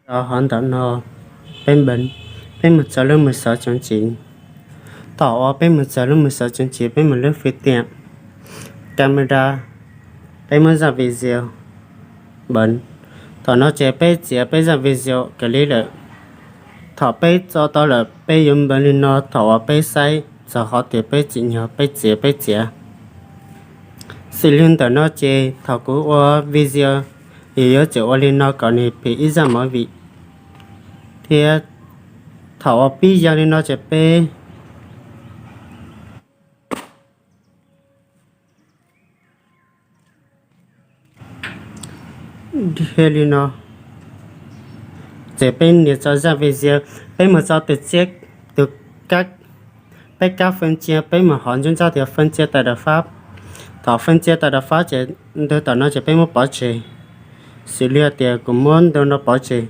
Rau hov ntawm no, peb npeev, peb mus txog lub mười sáu chấm chín. Thaum uas peb mus txog lub mười sáu chấm chín, peb mus lub phương tiện, camera, peb muab zaj video npeev. Thaum no ces peb txiav peb zaj video clip lawm. Thaum peb tso tau lawm, peb yuav npeev li no. Thaum uas peb saib txog qhov tias peb tsim nyog peb txiav, peb txiav. Xws li ntawm no ces thaum kuv ua video, yus yuav tsum ua li no kom nws phim ib zaj movie. Thiab thaum uas pib ya li no ces peb dhia li no, ces peb nias tso zaj video, peb mus tso tus txiab, tus kab, peb kab phân chia, peb mus hov ntsuab ntsaj tias phân chia tại đột phát. Thaum phân chia tại đột phát ces ntawm no ces peb muab pov tseg. Xws li tias kuv muab ntawm no pov tseg,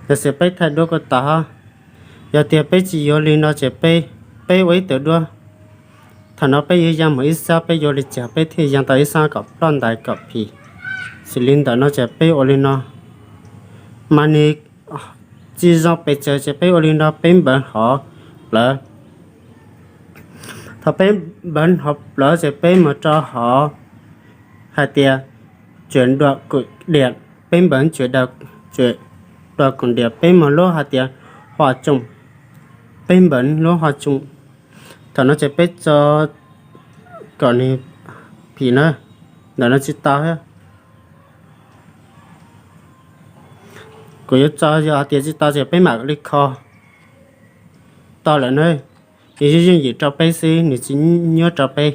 yog xws peb thaij duab kuj tau. Yog tias peb tsis yuav li no ces peb, peb ua ib tug duab. Thaum no peb yuav ya mus ib sab, peb yuav li cas peb thiaj ya tau ib sab kom ploj ntais kom phim. Xws li ntawm no ces peb ua li no, mas nws tsis zoo pes tsawg ces peb ua li no, peb npeev hov plawv. Thaum peb npeev hov plawv ces peb mus rau hov hais tias chuyển đoạn cụm điểm, peb npeev chuyển đoạn cụm điểm, peb mus lub hais tias hòa trùng, peb npeev lub hòa trùng. Thaum no ces peb tso kom nws phim na, ntawm no tsis tau thiab. Kuv yuav tso, yog hais tias tsis tau ces peb mam li kho. Tau lawm na, nws yeej yeej yim rau peb xwb, nws tsis nyuaj rau peb.